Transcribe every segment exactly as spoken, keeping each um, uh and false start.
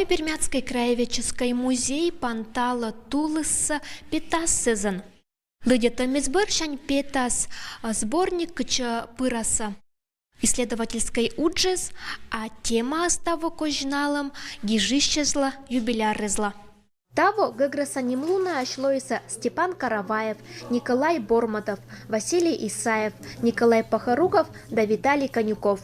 Пермяцкӧй краеведческӧй музей панталӧ тулыс петас сэзон. Лыддьӧдӧмыс бӧрсянь петас сборник, кытчӧ пырасӧ исследовательскӧй уджыс, а темаыс таво козьналӧм гижысьӧзлӧн юбилярыслы. Таво гӧгрӧса нимлунаысь лоисӧ Степан Караваев, Николай Бормотов, Василий Исаев, Николай Похоруков да Виталий Конюков.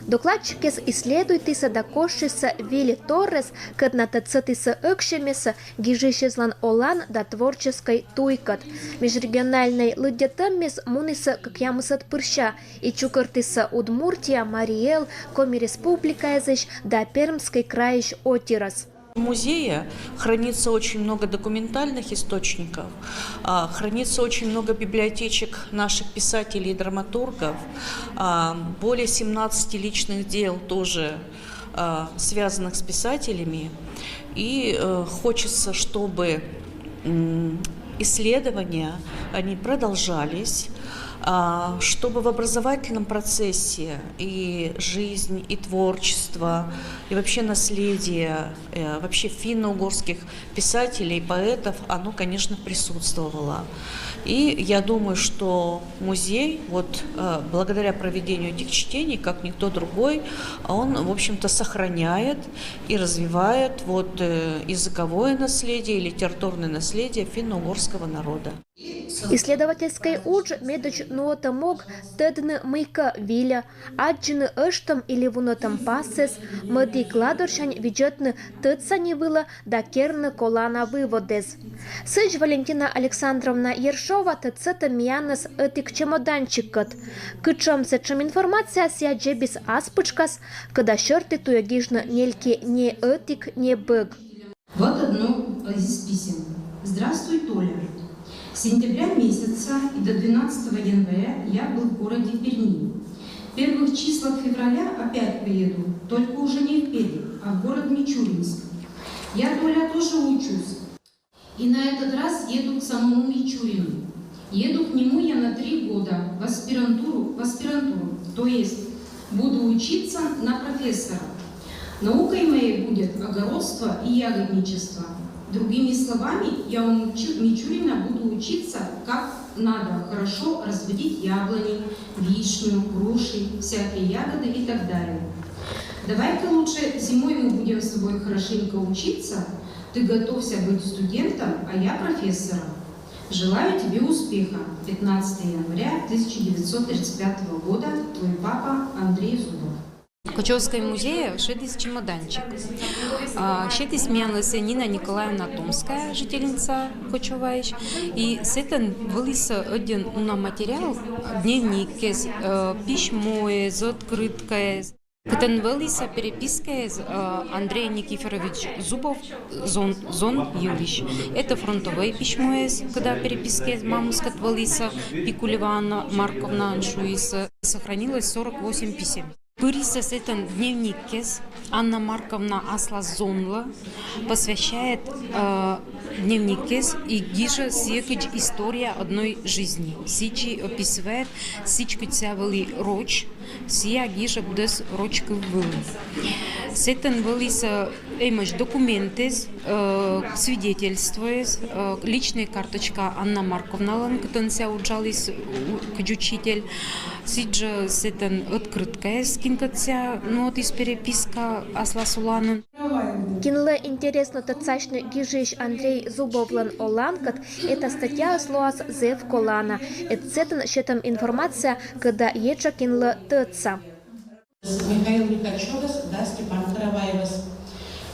Докладчикыс исследуйтісӧ да кошкисӧ вильторйӧс, кӧдна тӧдсӧ тайӧ ӧксимӧсӧ гижысьӧзлӧн олан да творческӧй туйкӧд. Межрегиональнӧй лыддьӧдӧмыс мунісӧ кӧкъямысӧд пырся и чукӧртісӧ Удмуртия, Марий Эл, Коми Республикаысь да Пермскӧй крайысь отирӧс. В музее хранится очень много документальных источников, а, хранится очень много библиотечек наших писателей и драматургов, а, более семнадцати личных дел тоже, а, связанных с писателями. И э, хочется, чтобы исследования, они продолжались, а, чтобы в образовательном процессе и жизнь, и творчество, и вообще наследие, э, вообще финно-угорских писателей, поэтов, оно, конечно, присутствовало. И я думаю, что музей, вот э, благодаря проведению этих чтений, как никто другой, он, в общем-то, сохраняет и развивает вот э, языковое наследие и литературное наследие финно-угорского народа. Исследовательскӧй удж медысь нуӧдӧ мог тӧдны, мыйкӧ вильӧ, аддзыны ӧштӧм или вунӧдӧм пассӧ, мӧдік ладорсянь видзӧдны тӧдса ни вылӧ да керны колана выводэз. Сідз, Валентина Александровна Ершова тӧдсӧдӧ миянӧс ӧтик чемоданчиккӧд. Кытшӧм сэтшӧм информация сійӧ дзебис ас пытшкас, кӧда сьӧрті туйӧ гижны нельки не ӧтик, не бӧг. Вот одно из писем. Здравствуй, Толя. С сентября месяца и до двенадцатого января я был в городе Перми. В первых числах февраля опять поеду, только уже не в Пермь, а в город Мичуринск. Я, Толя, тоже учусь. И на этот раз еду к самому Мичурину. Еду к нему я на три года в аспирантуру, в аспирантуру, то есть буду учиться на профессора. Наукой моей будет огородство и ягодничество. Другими словами, я у Мичурина буду учиться, как надо хорошо разводить яблони, вишню, груши, всякие ягоды и так далее. Давай-ка лучше зимой мы будем с тобой хорошенько учиться, ты готовься быть студентом, а я профессором. Желаю тебе успеха. Пятнадцатое января тысяча девятьсот тридцать пятого года. Твой папа Андрей Зубов. Кочовскӧй музейӧ шедіс чемоданчик. А, шедіс миянлы сійӧ Нина Николаевна Томская, жительница Кочоваысь. И сэтӧн вӧлі сійӧ ӧдйӧ уна материал, дневниккӧд, э, письмоӧд, открыткаӧд. Кытӧн вӧлі сійӧ перепискаӧд, э, Андрей Никифорович Зубов зон, зон йылысь. Это фронтовӧй письмоӧд, кӧда перепискаӧд мамыскӧд вӧлі сійӧ, Пикулева Анна Марковна шуис. Сохранилось сорок восемь писем. Пырис сійӧ сэтӧн дневниккӧд, Анна Марковна аслас зонлы посвящает, э, дневниккӧд и гижӧ сійӧ кыдз история одной жизни. Сідзи описывает, сідз кыдз сійӧ вӧлі роч, сійӧ гижӧ быдӧс роч кыв вылын. Сэтӧн вӧлі сійӧ эмӧсь документэд, э, свидетельствоэд, э, личнӧй карточка Анна Марковналӧн, кытӧн сійӧ уджаліс, у-, кыдз учитель. Сідз жӧ сэтӧн открыткаэз, кинкӧд сійӧ нуӧдіс переписка аслас оланӧн. Кинлы интереснӧ тӧдсасьны гижысь Андрей Зубовлӧн оланкӧд, эта статьяыс лоас зэв колана, ӧд сэтӧн сетӧм информация, кӧда ещӧ кинлы тӧдса. Михаил Лихачёвас да Степан Караваевас.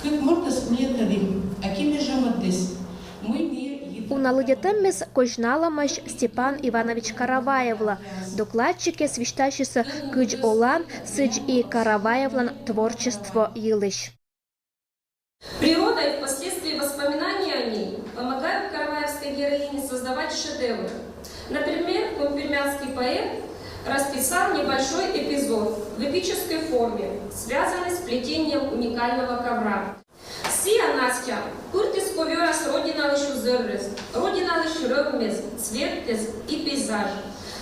Кык мортӧс ми тӧдім, а кӧні жӧ мӧдіс. Мый ми... Уна лыддьӧдӧмыс козьналӧмаӧсь Степан Иванович Караваевлы. Докладчикыс висьтасис кыдз олан, сідз и Караваевлӧн творчество йылысь. Природа и впоследствии воспоминания о ней помогают караваевской героине создавать шедевры. Например, пермяцкий поэт расписал небольшой эпизод в эпической форме, связанный с плетением уникального ковра. Сійӧ, Настя, пыртіс ковёрас родиналысь узӧррӧс, родиналысь рӧвмӧс, цветтэс и пейзаж.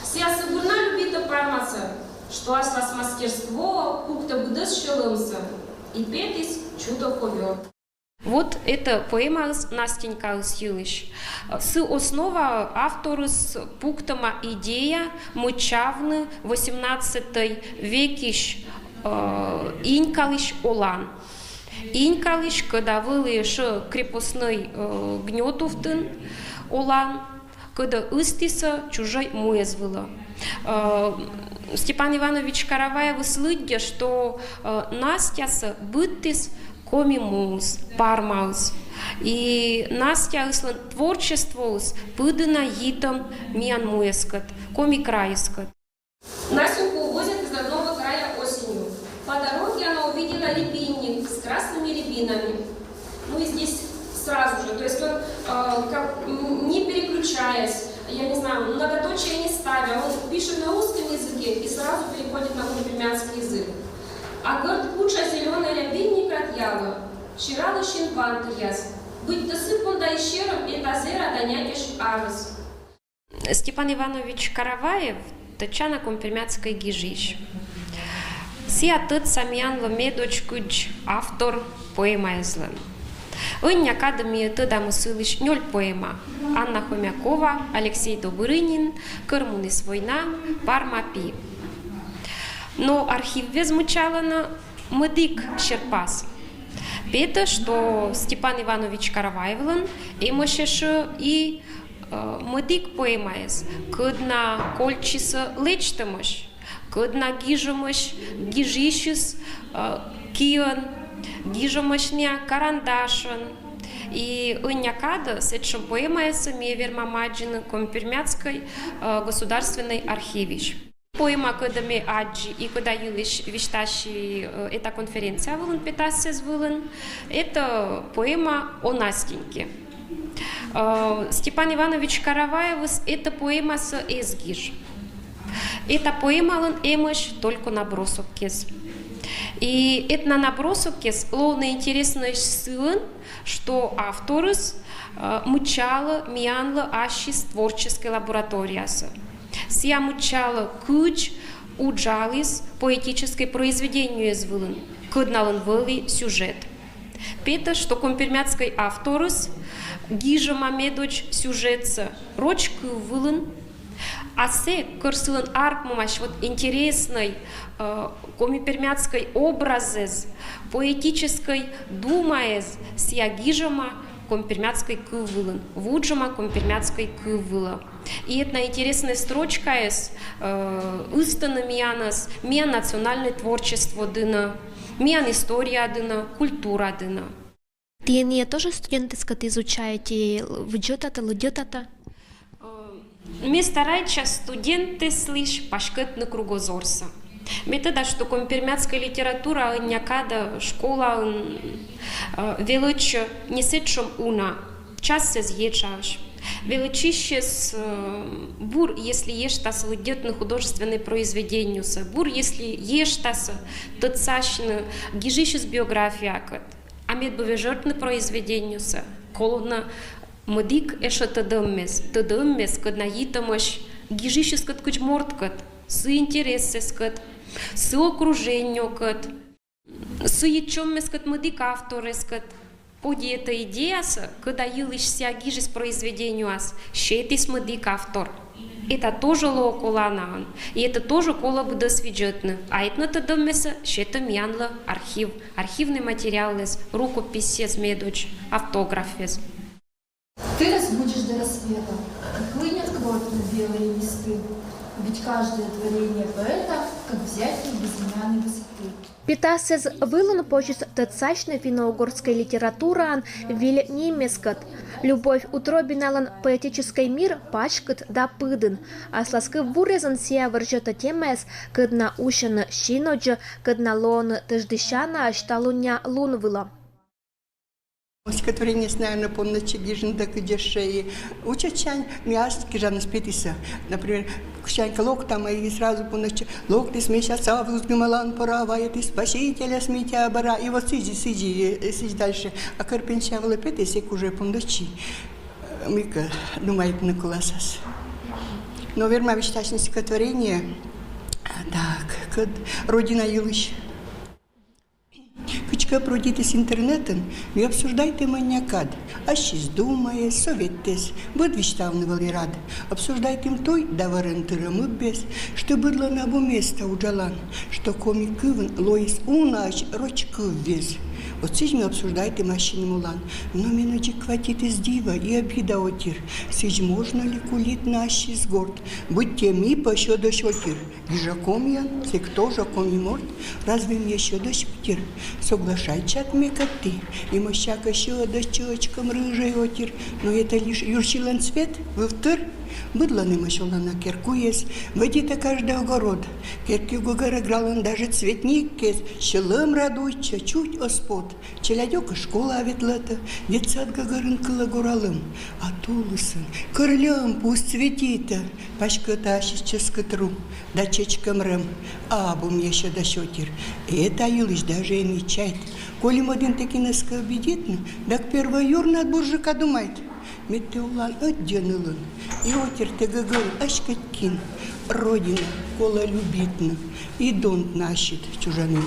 Сійӧ сӧмын на любитӧ пармасӧ, что аслас мастерствоӧ пуктӧ быдӧс сьӧлӧмсӧ и петіс чудо ковёр. Вот это поэмаыс Настенькаыс йылысь. Сы основа авторыс пуктӧма идея мыччавны восемнадцатӧй векысь, э, Инькалысь олан. Инькалысь, кӧда вӧлі ещӧ крепостнӧй, э, гнётувтын олан, кӧдӧ ыстісӧ чужӧй муэз вылӧ. Э, Степан Иванович Караваевыс лыддьӧ, что, э, Настясӧ быдтіс Коми муыс, Пармаыс. И Настяыслӧн творчествоыс пыдіна йитӧм миян муэскӧд, Коми крайыскӧд. Настеньку увозят из родного края осенью. По дороге она увидела рябинник с красными рябинами. Ну и здесь сразу же, то есть он, э, как, м, не переключаясь, я не знаю, многоточие не ставя, он пишет на русском языке и сразу переходит на коми-пермяцкий язык. А гӧрд куча зелёнӧй рябинникад ялӧ, чиралысин вантыръяс, быттьӧ сы понда и серӧм эта зэра да няньӧсь арыс. Степан Иванович Караваев тӧдчана коми-пермяцкӧй гижысь. Сійӧ тӧдса миянлы медодз кыдз автор поэмаэзлӧн. Ӧнія кадӧ ми тӧдам сылысь нёль поэма: «Анна Хомякова», «Алексей Добрынин», «Кӧр муніс война», «Парма пи». Но архиввез мыччалӧны мӧдік серпас. Петӧ, что Степан Иванович Караваевлӧн эмӧсь ещӧ и, э, мӧдік поэмаэз, кӧдна кольччисӧ лэчтӧмӧсь, кӧдна гижӧмӧсь гижысьыс, э, киӧн, гижӧмӧсь ная карандашӧн. И ӧнія кадӧ сэтшӧм поэмаэсӧ ми вермам аддзыны Коми-Пермяцкӧй, э, государственнӧй архивысь. Поэма, кӧдӧ ме аддзи и кӧда йылысь висьтаси, э, эта конференция вылын, петассез вылын, это поэма о Настеньке. Э, Степан Иванович Караваевыс эта поэмасӧ эз гиж. Эта поэмалӧн эмӧсь только набросоккез. И эта набросоккез лоӧны интереснӧйӧсь сыӧн, что авторыс, э, мыччалӧ миянлы ассьыс творческӧй лабораториясӧ. Сійӧ мыччалӧ, кыдз уджаліс поэтическӧй произведениеяс вылын, кӧдналӧн вӧлі сюжет. Петӧ, что коми-пермяцкӧй авторыс гижӧма медодз сюжетсӧ роч кыв вылын, а сэк, кор сылӧн аркмӧмаӧсь вот интереснӧй, э, коми-пермяцкӧй образэз, поэтическӧй думаэз, сійӧ гижӧма коми-пермяцкӧй кыв вылын, вуджӧма коми-пермяцкӧй кыв вылӧ. И эта интереснӧй строчкаыс, э, ыстӧны миянӧс миян национальнӧй творчество дінӧ, миян история дінӧ, культура дінӧ. Тіянӧ тоже студентыскӧд изучаете, видзӧдтатӧ, лыддьӧдтатӧ? Э, ме старайтча студентыслысь паськӧдны кругозорсӧ. Ме тӧда, что коми-пермяцкӧй литература ӧнія кадӧ школаын, э, велӧдчӧ не сэтшӧм уна, чассӧ еджаӧсь. Велӧдчысьыс, э, бур, если ештасӧ лыддьӧдны художественнӧй произведениесӧ, бур, если ештасӧ тӧдсасьны гижысьыс биографиякӧд. А мед бы вежӧртны произведениесӧ, колӧ на мӧдік ещӧ тӧдӧммес, тӧдӧммес, кӧдна йитӧмӧсь гижысьыскӧд кыдз морткӧд, сы интерессӧскӧд, сы окружениекӧд, сы йитчӧммескӧд мӧдік авторескӧд. Поди эта идеясӧ, кӧда йылысь сійӧ гижис произведениеяс, сетіс мӧдік автор. Эта тоже лоӧ коланаӧн, и эта тоже колӧ быдӧс видзӧдны. А эта на тӧдӧммес сетӧ миянлы архив, архивнӧй материалыс, рукописьыс медодз, автографыс. Ты разбудишь до рассвета, и хлынет кровь на белые листы, ведь каждое творение поэта, как взятие безымянной высоты. Петассез вылын позис тӧдсасьны финно-угорскӧй литератураын виль ниммескӧд. Любовь Утробиналӧн поэтическӧй мир паськыд да пыдын. Аслас кывбуръясӧн сійӧ вӧрзьӧдӧ темаяс, кӧдна усьӧны син водзӧ, кӧдна лоӧны тӧждысянаӧсь талунъя лун вылӧ. Стихотворениесӧ, наверно, поннӧтчи гижны да кыдз ещӧ и учӧтчань, ми ас гижаныс петісӧ. Например, кутшӧмкӧ локтам и сразу поннӧтчи: «Локтіс месяц август, гымалан пора, вайӧдіс Спасителяс Митя бара». И вот сідзи, сідзи, э, сідз дальше. А кор пенсия вылӧ петіс, сэк уже поннӧтчи. Мыйкӧ думайтны коласас. Но верма висьтасьны стихотворение. Так, кыдз «Родина» йылысь. Кыдз Тӧ прӧдитіс интернетын, ми обсуждайтім ӧнія кад. Ассьыс думаэс, советтӧс, быд висьтавны вӧлі рад. Обсуждайтім туй да вӧрӧн тырӧм ыббес, што быдлаын абу места уджалан, што коми кывын лоис унаысь роч кыввез. Вот сідз ми обсуждайтім ассьыным олан. Но менӧ дзик кватитіс дива и обида отир. Сідз можна ли кулитны ассьыс горт, быттьӧ ми пӧ сьӧдӧсь отир? Гижӧ комиӧн, сэк тожӧ коми морт. Разве ми сьӧдӧсь отир? Соглашайтчат мекӧд ті. Эмӧсь сякӧ сьӧдӧсь чӧчкӧм рыжӧй отир. Но это лишь юрсилӧн цвет, вывтыр. Быдлаын эмӧсь олана керкуес, вӧдитӧ каждӧй огород. Керкугӧгӧр гралӧн даже цветниккез сьӧлӧм радуйтчӧ, чуть оз пот. Челядь ӧд школаӧ ветлӧтӧ, детсад гӧгӧрын кылӧ горалӧм. А тулысын кӧр льӧм пуыс цветитӧ, паськӧдӧ ассьыс чӧскыд ру да чечкӧм рӧм. А абу ми сьӧдӧсь отир. Эта йылысь даже эн чайт. Коли мӧдін тэ кинӧскӧ обидитны, дак первой юрнад бурджыка думайт. Мед тэ олан ӧддьӧ нылын, и отир тэ гӧгӧрын эськӧ кин. Родина колӧ любитны и донтны ассьыд чужанін.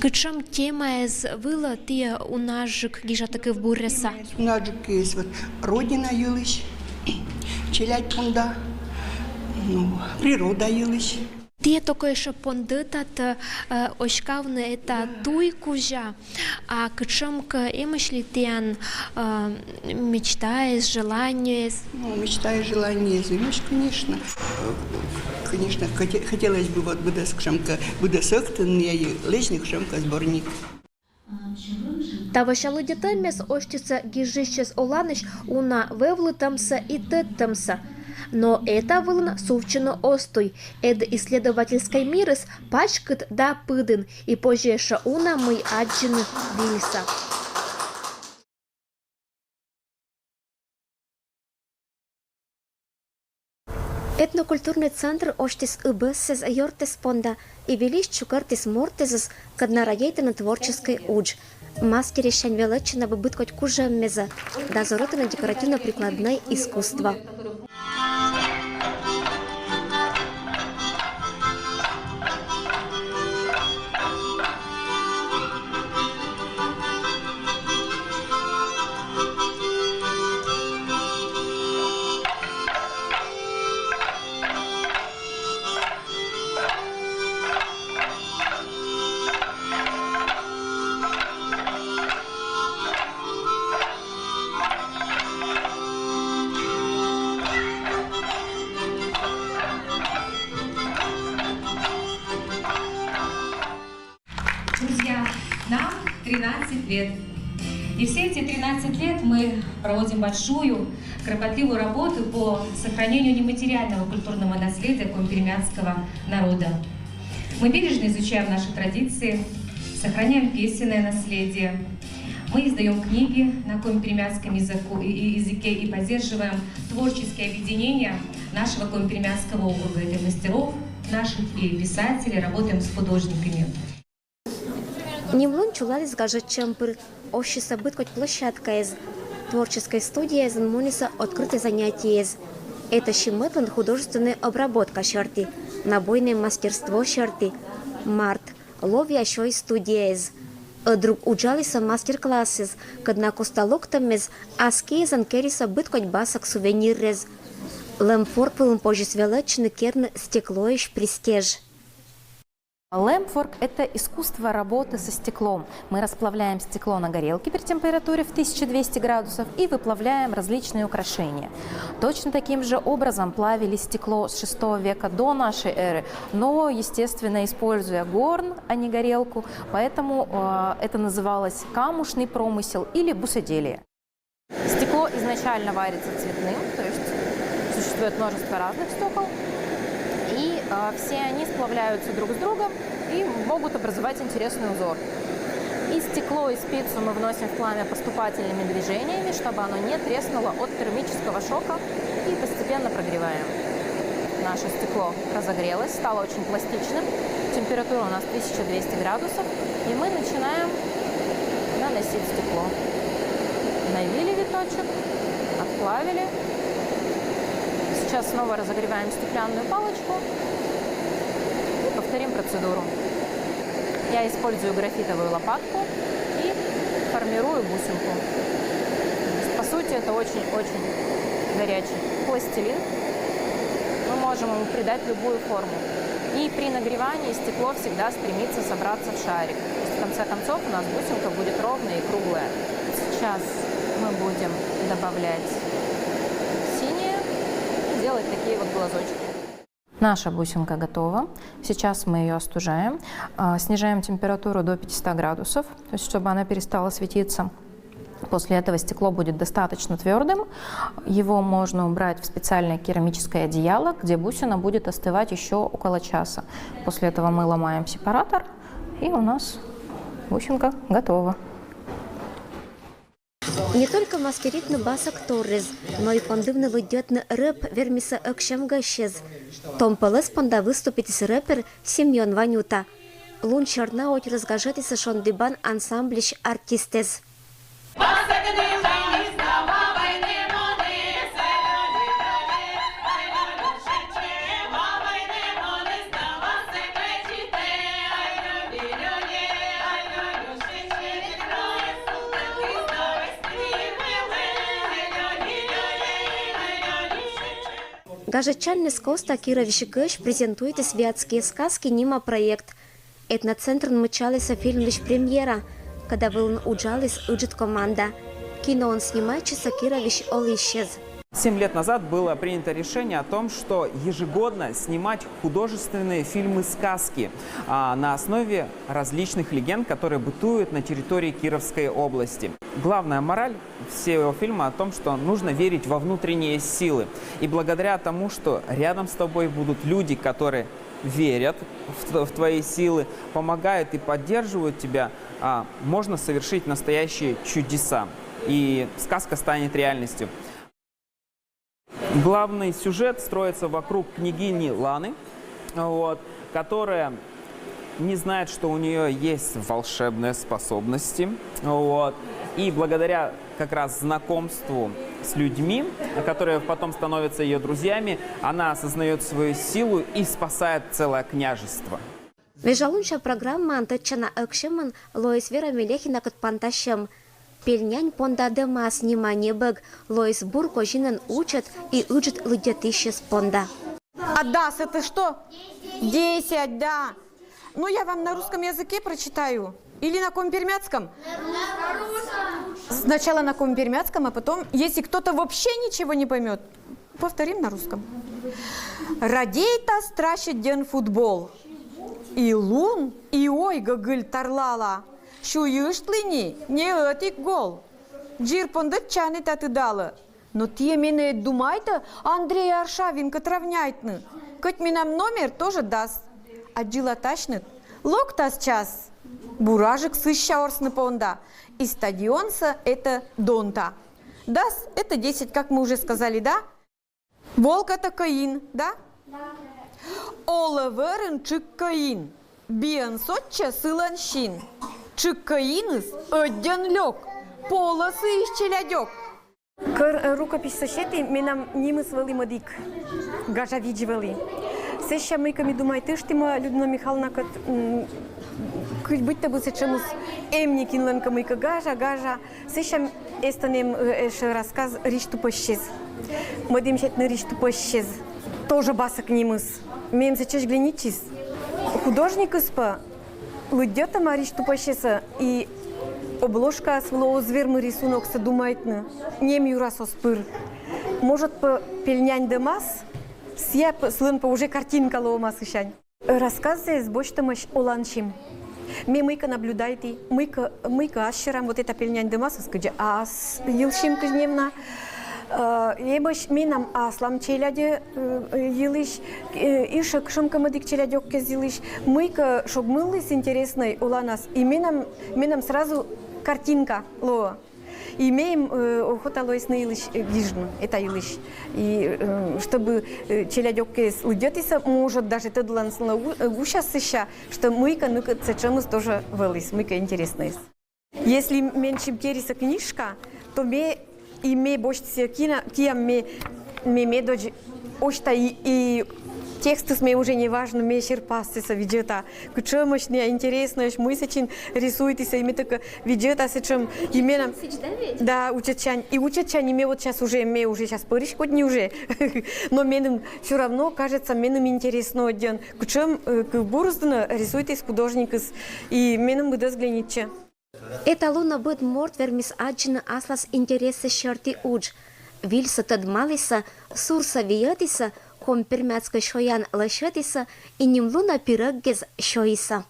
Кутшӧм темаэз вылӧ тіян унаджык гижатӧ кывбуръяссӧ? Унаджык кыйыс вот Родина йылысь, челядь понда, ну, природа йылысь. Ті токӧ ещӧ пондӧтатӧ, э, оськавны эта туй кузя, а кутшӧмкӧ эмӧсь ли тіян, э, мечтаэз, желаниеез? Ну, мечтаэз, желаниеез эмӧсь, конечно. Э, конечно, хоте-, хотелось бы вот быдӧс кутшӧмкӧ, быдӧс ӧктыны, лэдзны кутшӧмкӧ сборник. Тавося лыддьӧмӧс осьтісӧ гижысьяс оланысь уна вӧвлытӧмсӧ и тӧдтӧмсӧ. Но эта вылын сувтчыны оз туй, ӧд исследовательскӧй мирыс паськыд да пыдын, и позьӧ ещӧ уна мый аддзыны вильсӧ. Этнокультурнӧй центр осьтіс ыбӧссӧ ёртӧс понда и вильысь чукӧртіс мортӧс, кӧдна радейтӧны творческӧй удж. Мастеръяссянь велӧдчӧны быдкодь кужӧммезӧ да зорӧтӧны декоративно-прикладнӧй искусство. Друзья, нам тринадцать лет. И все эти тринадцать лет мы проводим большую, кропотливую работу по сохранению нематериального культурного наследия коми-пермяцкого народа. Мы бережно изучаем наши традиции, сохраняем песенное наследие. Мы издаём книги на коми-пермяцком языку и, и языке и поддерживаем творческие объединения нашего коми-пермяцкого округа. Это мастеров наших и писателей, работаем с художниками. Нимлунь чулаліс гажӧдчӧм пыр, оссисӧ быдкодь площадкаэз. Творческӧй студияэзын мунісӧ открытӧй занятиеяс. Эта симӧтлӧн художественнӧй обработка серти, набойнӧй мастерство серти. Март, ловъя сёй студияэз. Ӧд друг уджалісӧ мастер-классыс, кӧдна коста локтӧммес ас киысӧ керисӧ быдкодь басак сувениррез. Лэмпворк вылын позис велӧдчыны керны стеклоысь пристеж. Лэмпворк — это искусство работы со стеклом. Мы расплавляем стекло на горелке при температуре в тысяча двести градусов и выплавляем различные украшения. Точно таким же образом плавили стекло с шестого века до нашей эры, но, естественно, используя горн, а не горелку, поэтому, э, это называлось камушный промысел или бусоделие. Стекло изначально варится цветным, то есть существует множество разных стекол, и, э, все они сплавляются друг с другом и могут образовать интересный узор. И стекло, и спицу мы вносим в пламя поступательными движениями, чтобы оно не треснуло от термического шока, и постепенно прогреваем. Наше стекло разогрелось, стало очень пластичным. Температура у нас тысяча двести градусов, и мы начинаем наносить стекло. Навили виточек, отплавили. Сейчас снова разогреваем стеклянную палочку и повторим процедуру. Я использую графитовую лопатку и формирую бусинку. То есть, по сути, это очень-очень горячий пластилин. Мы можем ему придать любую форму. И при нагревании стекло всегда стремится собраться в шарик. То есть, в конце концов, у нас бусинка будет ровная и круглая. Сейчас мы будем добавлять синие и делать такие вот глазочки. Наша бусинка готова. Сейчас мы ее остужаем. А, снижаем температуру до пятисот градусов, то есть чтобы она перестала светиться. После этого стекло будет достаточно твердым. Его можно убрать в специальное керамическое одеяло, где бусина будет остывать еще около часа. После этого мы ломаем сепаратор, и у нас бусинка готова. Не только маскировать баса торрез, но и пондывны лыддьӧтны рэп вермисӧ ӧксямгӧсьыс. Том пӧлӧс понда выступитіс рэпер Семён Ванюта. Лун сёрна отьрӧс гажӧдісӧ «Шонді бан» ансамбльысь артистэз. Гажӧдчаніныс коста Кировысь гӧсь презентуйтіс «Вятские сказки» нима проект. Этноцентрын мыччалісӧ фильмлысь премьера, кӧдза вылын уджаліс ыджыд команда. Киноын снимайтчисӧ Кировысь олысьӧз. Семь лет назад было принято решение о том, что ежегодно снимать художественные фильмы-сказки а, на основе различных легенд, которые бытуют на территории Кировской области. Главная мораль всего фильма о том, что нужно верить во внутренние силы. И благодаря тому, что рядом с тобой будут люди, которые верят в, в твои силы, помогают и поддерживают тебя, а, можно совершить настоящие чудеса. И сказка станет реальностью. Главный сюжет строится вокруг княгини Ланы, вот, которая не знает, что у нее есть волшебные способности. Вот. И благодаря как раз знакомству с людьми, которые потом становятся ее друзьями, она осознает свою силу и спасает целое княжество. Вежалунся программаын тӧдчана ӧксемын лоис Вера Мелехинакӧд пантасьӧм. «Пельнянь понда дӧмас» нима небӧг лоис бур козинӧн учӧт и ыджыд лыддьӧтысьӧс понда. А дас это что? Десять, да. Ну, я вам на русском языке прочитаю. Или на коми-пермяцком? Сначала на коми-пермяцком, а потом, если кто-то вообще ничего не поймет, повторим на русском. Радейтас стращӧддьӧн футбол. И лун, и ойгӧгыль тарлала. Сюйыштлі ни не ӧтик гол. Дзир пондӧдчанныд тадзлы. Но тіӧ менӧ ӧд думайтӧ Андрей Аршавинкӧд равняйтны. Кӧть менам номер тоже дас. Аддзылатасьныд, локтас час. Буражӧк сысся ворсны понда. И стадионсӧ это донта. Дас — это десять, как мы уже сказали, да? Волк — это кӧин, да? Олӧ вӧрын тшык кӧин. Биӧн сотчӧ сылӧн син. Тшык кӧиныс ӧддьӧн лёк. Полӧ сыысь челядьӧк. Кӧр э, рукописьсӧ сеті, менам нимыс вӧлі мӧдік. Гажа видз вӧлі. Сэсся мыйкӧ ми думайтыштім Людмила Михайловнакӧд, м, кыдз быттьӧ бы сэтшӧмыс эм ни кинлӧнкӧ мыйкӧ гажа, гажа. Сэсся эстӧн эм э, эшӧ рассказ «Рись тупӧссьыс». Мӧдім сетны «Рись тупӧссьыс». Тоже басӧк нимыс. Мем сэтчӧдз глянитчис. Художникыс пӧ лыддьӧтӧма «Рись тупӧссьысӧ», и обложкаас вылӧ оз вермы рисуноксӧ думайтны. Нем юрас оз пыр. Может пӧ «Пельнянь дӧмас», сійӧ пӧ, сылӧн пӧ уже картинка лоӧма сысянь. Рассказыс босьтӧмаӧсь олансим. Ме мыйкӧ наблюдайті, мыйкӧ, мыйкӧ ас серам, вот это «Пельнянь дӧмасыс» кыдзи ас йылсим кыдз нем на. Э, эмӧсь менам аслам челядьӧ, э, йылысь, э, ещӧ кутшӧмкӧ мӧдік челядьӧккез йылысь. Мыйкӧ шогмыліс интереснӧй оланас, и менам, менам сразу картинка лоӧ. И мем э, охота лоис ны йылысь э, гижны, это йылысь. И э, чтобы э, челядьӧккез лыддьӧтісӧ, может, даже тӧдылан сылӧн гу- э, гусяс сэсся, что мыйкӧ ныкӧд сэтшӧмыс тоже вӧліс, мыйкӧ интереснӧйыс. Если менсьым керисӧ книжка, то ме и ме босьтісӧ кина, киам ме, ме медодз осьта и, и Текстыс ме уже не важно, ме серпасса видзӧда. Кутшӧмӧсь нӧ, интереснӧйӧсь, мый сэтчӧ рисуйтіс, и ме только видзӧда сэтчӧ. И менам... Учӧтчаньыс, да ведь? Да, учӧтчань. И учӧтчань, и ме вот сейчас уже, ме уже сейчас пӧрысь кодь нин уже. Но меным всё равно кажется, меным интереснӧ ӧдйӧн. Кутшӧм, э, кывбурыс дінӧ рисуйтіс художникыс. И меным быдӧн зеленитчӧ. Эталунӧ быд морт вермис аддзыны аслас интерессӧ серти удж. Вильсӧ тӧдмаліс-ӧ, сурсӧ виӧдіс-ӧ, коми пермяцкӧй сёян лӧсьӧдіс-ӧ и нимлунӧ пирӧггез сёйис-ӧ.